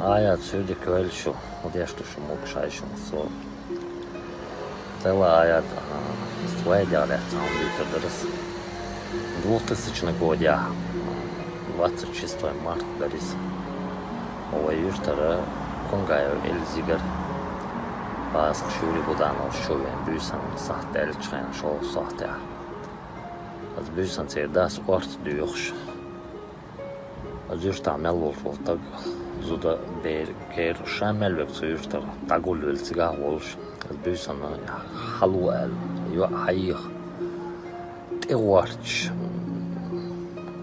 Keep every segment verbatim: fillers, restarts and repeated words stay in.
Аят, суьйре дика йойла шу, деш ду шу могаш хьайшина со. Дела аят, а, ствайдех лаьцна хьан дуьйцур дарас. Двух тысячных годехь, двадцать шестой март дарис. Вай юьртара Кунгаев Эльзигар, пасха Шуьри Будановс чу вен буьйсан сахьт даьллачу хенахь шолгӀа сохьтехь. Аса буьйсан церан дас орца доьхуш. Аса юьртахь мел волуш волу стаг, зуда, бер, кер, ша мел верг цу юьртара дӀагулвелла цигахь а волуш, аса буьйсанна хьало аьлла, йоӀ хьайийха, тӀе гӀорташ,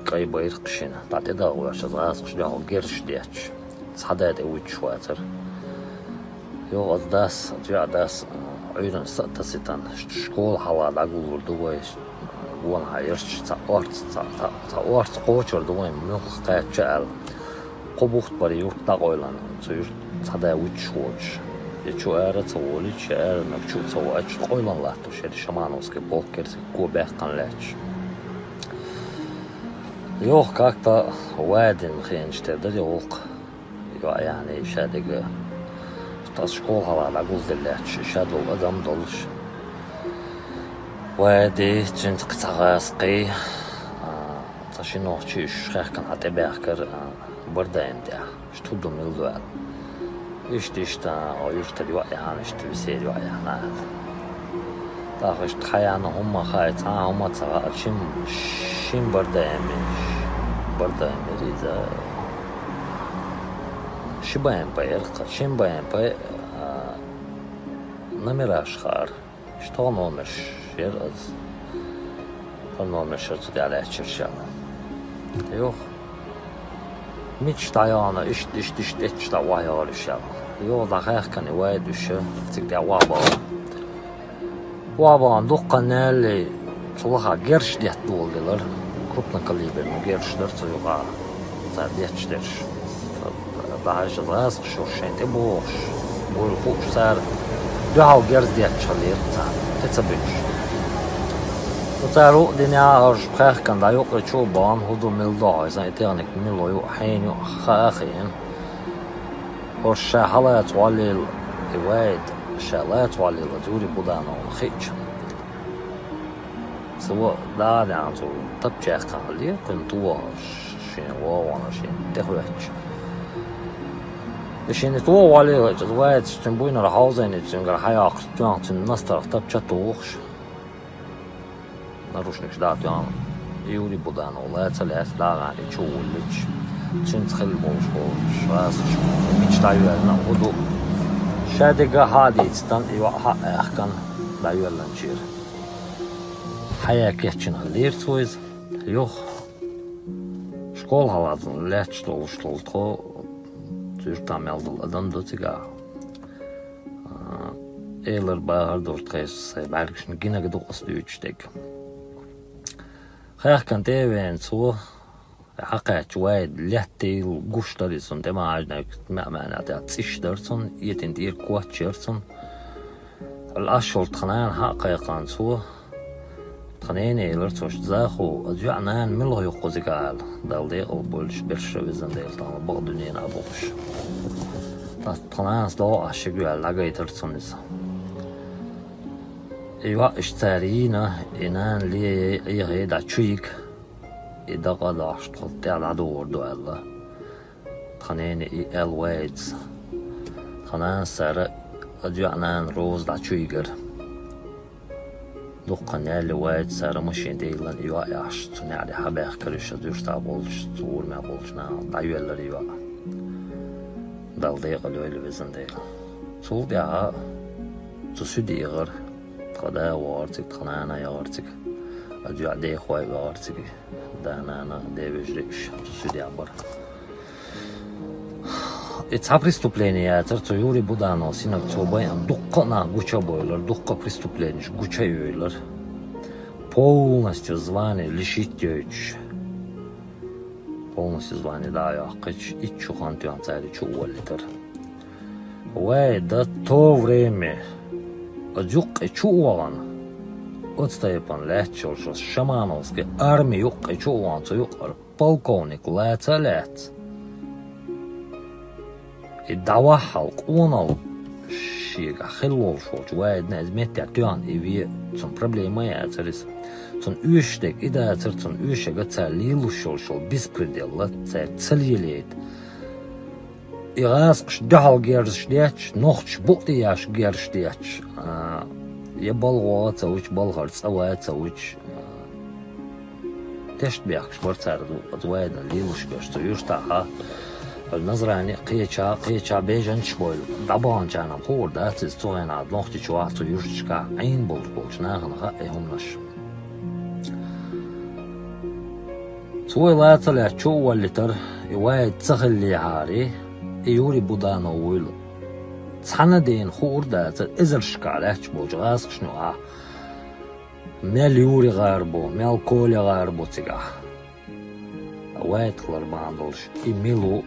кӀай байракх шина, дӀа тӀе дагӀош, аса гӀазакхаш дуьхьал герзаш детташ, цхьа да тӀе вуьтуш вацара. Йо, аса дас, аса йоӀ дас, Ӏуьйранна са а тасийтина, школа хьалха дӀагуллур ду вай, гонахьа ерш цхьа орца, цхьа, цхьа, цхьа орца кхочур ду вайн муьлхха кхаьчча аьлла. Кхо бухт бара юрт дӀакъойлана, цу юьрта цхьа да вуьтуш воцуш. Я чу ара а ца волуьйтуш, я ара мега чу а ца ваьӀча, къойлана латтош яра Шамановский полк керсиг го баьккхина лаьтташ. Йоху как-то вадина хенаш тера дара и гӀуллакх. ЙоӀ яьхна ша дерг. Аса школа хьалха дӀагулделла лаьтташ, ша долу адам долуш. Вай де, цуьнца кхин цхьа гӀазкхий, а, цхьа ши нохчий уьш хаьхкина хьан тӀебаьхкара, а, Бардаим тӀехь. Иштта хӀун ду, мила ду аьлла. Иштта, иштта, а, юьртара йоӀ яьхна, иштта весера йоӀ яьхна аьлла. ТӀаккха иштта хьаяьхна хӀумма хаьа, цхьа а хӀумма ца хаьа, шин, шин Бардаим, Бардаим иза. Ши Б М П яра-кх, шин Б М П, а, номераш хаьара. ШолгӀа номерш яра аса. ХӀора номерш яра цу тӀехь лаьтташ ерш аьлла. Йоху. Мичахь дӀайогӀу, иштта, иштта, иштта, иштта дӀа охьайогӀура уьш аьлла. Йоху, дӀахаьхкина и вай дуьйш, цига тӀехь охьабахна. Охьабахна дуккха а наьллий, цу лахахь герзаш детта доладелира, крупнокалиберный герзаш дара цу юкъахь цара детташ дерш. ДӀахьаьжча, гӀазкхаша шайн тӀе бохуш, буйла хууш цара дуьхьал герз детташ хиллера царна, тӀе ца буьтуш. Цу цара юкъа динехь а, хӀорш пхаьхкина дӀа юккъе чу а бахна, хӀун ду, мила ду хьо, иза и техника мила ю, хьенан ю а хаа а хиъна. ХӀорш ша хьалаца гӀоллийла, и Вайда ша лаца гӀоллийла, Юрий Будановна хиъча. Цо дӀа а даьхна, цо тапчаьккхина хиллера, кхуьнан тоха шен вогӀана, шен тӀехӀоьттича. И шена тоха валийла, иза ваьйцича, цуьнан буйнара хьовзийна, цуьнгара хьаяккхаш тоьхна, цуьнан настарх тапча а тухуш, наручникаш дӀа а тоьхна, Юрий Буданов лаца а лаьцна, дӀа а ваьхна, и чу а вуллича, цуьнца хилла болуш болчу гӀазкхаша мича дӀайоьллина а, хӀун ду, ша дерг а хьа а дийцина, и йоӀ хьа а аьхкина, дӀайоьллинчера. Хьаяьккхина хиллера цо иза. Юха, школа хьалха лаьтташ долуш долу тхо, цу юьртахь мел долу адам ду цигахь. А, элар бахар долуш тхайса сайн бӀаьргашна гинарг ду аса дуьйцуш дерг. Хаьхкина тӀе а веана цо, хьакхаьчча, Вайда лаьттийла гуш дара иза, цунна тӀе ма Ӏаьжнарг, маьӀ-маьӀна тӀехь цӀиш дара цунна, этина тӀера коч яра цунна. Ӏаш йолу тхан нана хьа а кхайкхина цо, тхан нене элира цо: «Заху, аса йоьӀан нана мила хьо ю кхузигахь?» — аьлла. Далла декъала бойла уьш, берш а, везан Дела, тахана бакъ дуьненахь бу уьш. Ткъа тхан нанас догӀу Ӏаш шига аьлла, дӀагайтира цунна иза. И йоӀ иштта цара йийна, и нана леяй, Ӏехий дӀа чу йига, и дакъа а дохьуш, тхо тӀаьхьа дӀадогӀур ду аьлла. Тхан нене и аьлла Вайдас. Тхан нанас цара аса йоьӀан нана Роза дӀа чу йигира. Дуккха а наьлла Вайдас цара машина тӀе йиллина, и йоӀ яхьаш, цу неӀаре хьабаьхкира уьш, аса юьртахь болчу, цу урамехь болчу нахах дӀайоьллира и йоӀ. Далла декъала йойла, везан Дела. Цул тӀаьхьа цу суьде яхара, тхан да а вахара цига, тхан нана а яхара цига, аса йоьӀан дехой а вахара цига, да-нана, ден вежарий уьш цу суьдехь бара. И цхьа преступление яцара цу Юрий Будановс йинарг, цо байъина дуккха а нах гуча а бойлура, дуккха а преступленеш гуча а йойлура. Полностью звание лишить йойтуш. Полностью звание дӀа а йоккхуьйтуш, итт шо хан тоьхна цара и чу а воллийтира. Вай до то время аса юккъе чу а вахана, оцу тайпана лаьтташ йолуш, Шамановский арми юккъе чу а вахана, цу юккъера полковник лаца а лаьцна. И дӀаваххьал къонал шегахь хилла волуш волчу Ваидна иза меттехь тоьхна и ве, цунна проблема а яцара иза. Цунна оьшуш дерг и дацара, цунна оьшург цара лелош йолуш йолу беспределла цаьрга ца лелайта. И гӀазкхаш дуьхьал герзаш детташ, нохчаш букъ тӀе еш герзаш детташ, а, я балха вогӀа ца вуьтуш, балхара цӀа ван ца вуьтуш, а, тешнабехкаш бара цара оцу Ваидна лелош берш цу юьртахь. Назрани кхеча, кхеча бежанаш а бойла, дӀабаханчарна хуур дац иза, цу хенахь Нохчийчохь цу юьрташкахь Ӏийна болуш болчу нахана хаьа и хӀуманаш. Цо и лаца а лаьцна чу а воллийтара, и Ваид ца хиллехьара, и Юрий Буданов вуйла. Цхьана а дена хуур дацара эзаршкахь лаьтташ болчу гӀазкхашна юкъахь мел Юрий гӀар бу, мел Коля гӀар бу цигахь. Ваид хилар бахьана долуш, и мила ву,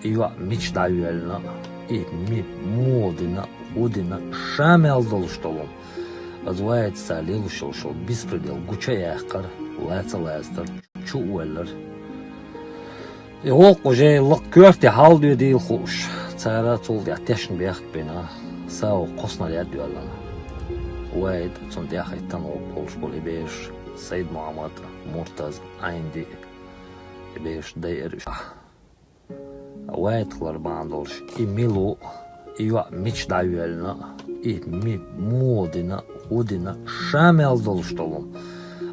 и йоӀ мича дӀайоьллина, и ми-, муха дина, хӀун дина, ша мел долуш долу. Аса Ваида цара лелош йолу беспредел гучу а яьккхира, лаца а лацара, чу а воьллира. И гӀуллакх уже лакха коьрте хьалдоьдийла хууш, цара цул тӀаьхьа тешнабехк бина, сагӀа кхоснаряд а доьллина. Ваид, цунна тӀаьхьахӀиттина волуш болу и бераш, Сайд-Мухьаммад, Муртаз, Ӏайнди, и бераш дайира уьш. Ваид хилар бахьана долуш, и мила ву, и йоӀ мича дӀайоьллина, и ми-, муха дина, хӀун дина, ша мел долуш долу.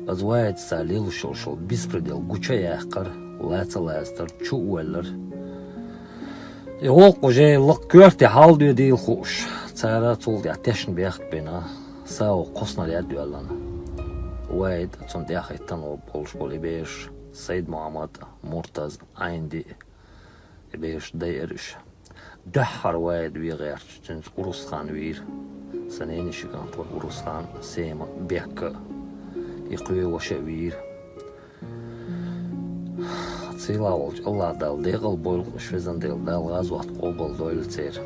Аса Ваида цара лелош йолу беспредел гучу а яьккхира, лаца а лацара, чу а воьллира. И гӀуллакх уже лакха коьрте хьалдоьдийла хууш, цара цул тӀаьхьа тешнабехк бина, сагӀа кхоснаряд а доьллина. Ваид, цунна тӀаьхьахӀиттина волуш болу и бераш, Сайд-Мухьаммад, Муртаз, Ӏайнди, и бераш дайира уьш. Дуьххьара Ваид вен гӀерташ, цуьнца Урусхан вийра. Сан ненан ши кӀант вара Урусхан, Сема, Бекка, и кхоьван ваша а вийра. Сийлахь волчу АллахӀ Дала декъал бойла уьш, везан Дела, Дала гӀазот къобалдойла церан.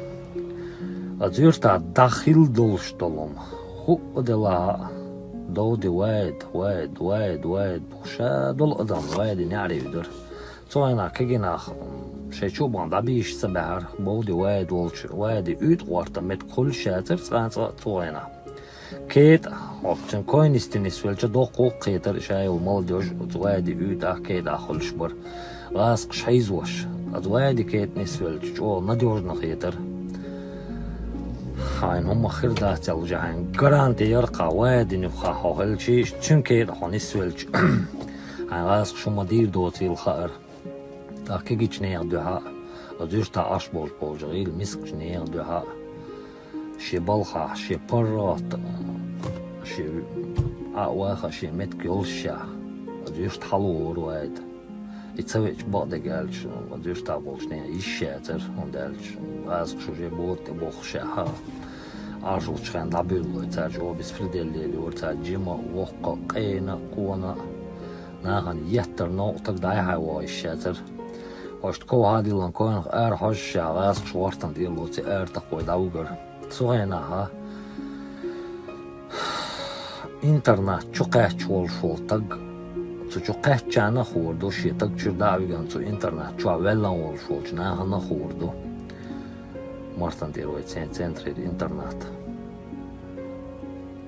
Аса юьртахь дӀахилла долуш долу хӀума, хӀуъа делахь а, Довди Ваид, Ваид, Ваид, Ваид бохуш ша долу адам Ваидан неӀаре вуьдура. Цу хенахь кегий нах, м, шайн чу а бахана дӀабийшаш ца баьхьара, Довди Ваид волчу, Ваидан уьйтӀа гӀортан меттиг хуьлуш яцара цкъа а цкъа цу хенахь. КетӀа, хӀокху цуьнан койнисте нисвелча доккха гӀуллакх кхетара ша йолу молодёжь оцу Ваидан уьйтӀахь, кетӀахь хуьлуш бара гӀазкхаш хьийзош. Аса Ваидан кетӀа нисвелча чӀогӀа надёжно хетара. Хьайна хӀумма хир дац аьлла, уже хьайна гаранти яра-кх, Ваидан юххехь хьо хилча, цуьнан кетӀа хьо нисвелча, хьайна гӀазкхаша хӀумма дийр доцийла хаьара. ТӀаккха кегийчу нехан дуьхьа а, оцу юьртахь Ӏаш болуш болчу гӀийла мискачу нехан дуьхьа а, шен балхахь, шен паргӀат, шен Ӏа а ваха а шен меттиг йолушшехь, оцу юьртахь хьалавогӀура Ваид. И ца веача бакъдерг аьлча, оцу юьртахь болчу нехан йиш яцара, хӀунда аьлча гӀазкхаша уже бода тӀе бохушехь а, Ӏаш волчу хенахь дӀабуьйлалой, цара чӀогӀа беспредел лелайора, цара жима а, воккха а, къена а, къона а. Нахана еттара новкъа стаг дӀай-хьай вогӀуш яцара. Оцу ков хьадиллина койнах ара хьожушехь, гӀазкхаша гӀортан тӀера лоций ара такхой дӀавуьгура. Цу хенахь а интернат чу кхаьчча волуш волу стаг, цу чу кхаьччарна а хуур ду, шен стаг чуьра дӀа а вигина, цу интернат чохь ваьллина волуш волчу нахана а хуур ду. Мартан тӀера вай цен-, центрера интернат.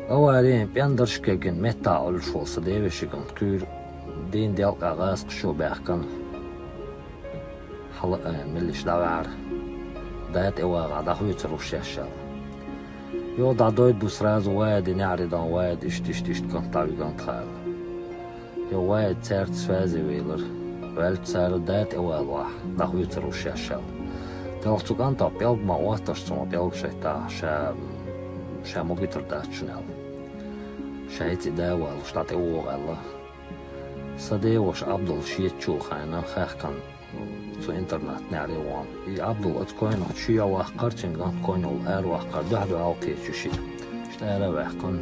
Аварин пӀендарш кегина меттахь Ӏуьллуш волу сан девешин кӀант куьйра дийнна делкъехь гӀазкхаша баьхкина. Хьала а айна меллиша дӀаваьхьара. Да тӀе вагӀахь дӀахоьцур ву шаьш аьлла. Йо, дӀадойту ду сразу Ваидан неӀаре дан, Ваид иштта, иштта, иштта кӀант дӀавигна тхан аьлла. Йо, Ваид цаьрца связе велира. Ваьлча цара да тӀе валахь, дӀахоьцур ву шаьш аьлла. Делахь цу кӀанта пӀелг ма Ӏотташ, цо ма пӀелг шайтта, ша, ша ма гуьтур дац шуна аьлла. Ша хӀинца и да а валуш, дӀа тӀе вогӀу аьлла. Сан деваша Ӏабдул шеца чу а хайна, хаьхкина, цу интернат неӀаре вахана. И Ӏабдул оцу койнах чу а ваккхара, цуьнан кӀант койнах ара ваккхара, дуьхьа-дуьхьал кхечуьш и. Иштта ара а ваьккхина.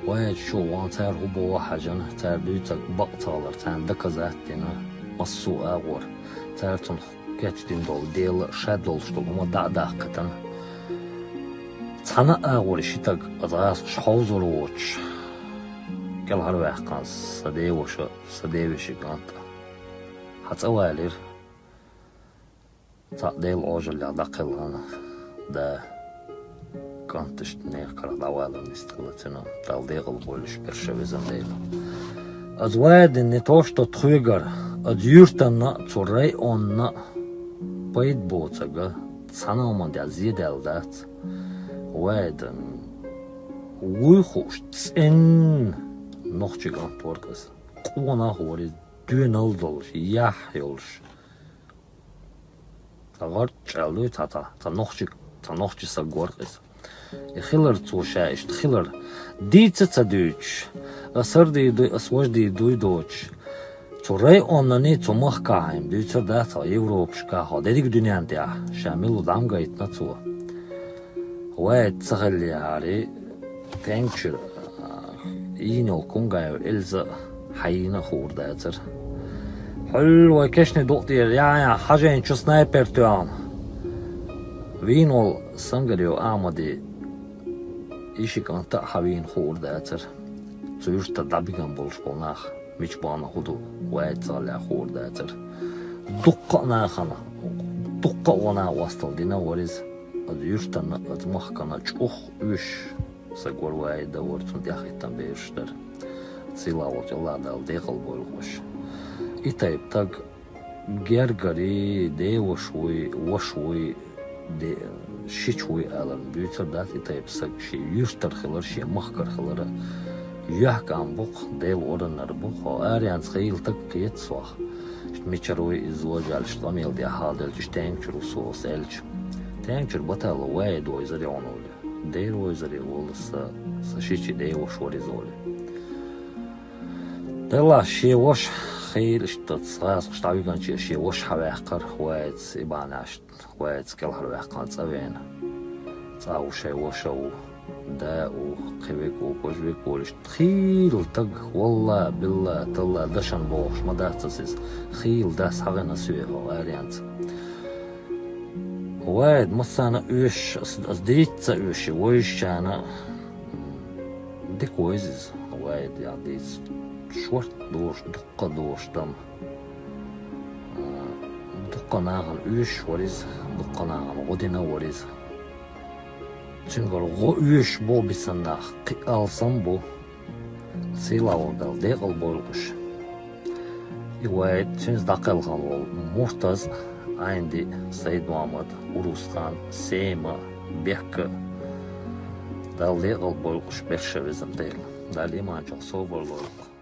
Ваид чу а вахана, цара хӀун боху хьаьжна, цара дуьйцург бакъ ца хилар, царна доказать дина массо а агӀор. Цара цунах кечдина долу дела а, шаьш долуш долу хӀума дӀа а даккхийтина. Цхьана а агӀор ши стаг аса гӀазкхаша хьовзор воцуш, кӀелхьарваьккхина сан деваша, сан девешин кӀант а. Хьан цӀа валийра? Цхьаъ Делан Ӏожаллех дӀакхелхина да кӀанташта нехан карах дӀавалар нисделла цунна, Далла декъала бойла уьш, берша везан Дела. Аз Ваидана не то что тхоьгара, аз юьртанна а, цу районна а пайда боцург цхьана хӀуманна тӀехь зе даьлла дац. Ваида вуй хууш цӀена нохчийн кӀант вара-кх иза. Къонах вара иза, доьналла долуш, яхь йолуш. Цхьа гӀорчӀ аьлла дуй, цхьа, цхьа, цхьа нохчи, цхьа нохчи саг вара-кх иза. И хилар цо ша иштта хилар дийца а ца дуьйцуш, ас хӀара дийр дуй, ас важа дийр дуй доцуш, цу районнаний, цу махкахьий-м дуьйцур дац хьо, Европашкахь хьо, дерриг дуьненна тӀехь ша мила ву дӀа ма гайтина цо. Ваид ца хиллехьара, тенгачуьра, а, йийна йолу Кунгаева Эльза а, хьайна а хуур дацара. Хьуьлла вай кешнийн дукъа тӀера яхь-яхь хьажийначу снайпер тоьхна вийна волу Сангариев Ахьмади и ши кӀант а хьан вийна хуур дацара. Цу юьртара дӀабигина болуш болу нах мича бахана, хӀун ду, Ваид ца хиллехь хуур дацара. Дуккха а нахана, дуккха а гӀо-накъосталла дина вара иза. Аса юьртана, аса махкана чӀогӀа оьшуш саг вара Ваид, вара цунна тӀехӀиттина бераш дара. Сийлахь волчу АллахӀ Дала декъала бойла уьш. И тайпа стаг гергарий, деваша вуй, ваша вуй, де-, шича вуй аларна дуьйцур дац и тайпа стаг шен юьртара хилар, шен махкара хилар. Йоьхкан бу-кх, Делан урамнар бу-кх, хьо аренца хийла стаг кхета сох. Иштта мичара вуй иза, важа аьлла, иштта къамел дехьа хьалделча, иштта тенгачуьра ву со аса аьлча. Тенгачуьра баталла Ваид вевзара йогӀуна волу. Дера вевзаре волу сан, сан шичи деваша вара иза олий. Делахь шен ваша хийла иштта гӀазкхаша дӀавигначу шен ваша хьаваьккхира Ваида и бахьанаш. Ваида кӀелхьарваьккхина цӀа веана. ЦӀа ву шайн ваша а ву, да а ву, кхин верг а ву, кхин верг а ву, иштта хийла стаг, валла, билла, талла, дашна бохуш ма дац аса иза. Хийла дас хьахийна соьга хьо аренца. Ваид массарна а оьшуш, ас, ас дийца ца оьшуш, вайшинна дика вайза иза, Ваид яха дийца. Шорта доьшуш, дуккха а доьшуш там. А, дуккха а нахана оьшуш вара иза, дуккха а нахана гӀо дина вара иза. Цуьнгара гӀо оьшуш бу бисина нах, кхин алсам бу. Сийлахь волу Дала декъала бойла уьш. И Ваид, цуьнца дӀакхелхина волу Муртаз, Ӏайнди, Сайд-Мохьмад, Урус-хан, Сема, Бекка. Дала декъала бойла уьш, берша везан Дела. Дала иман чохь собар лойла.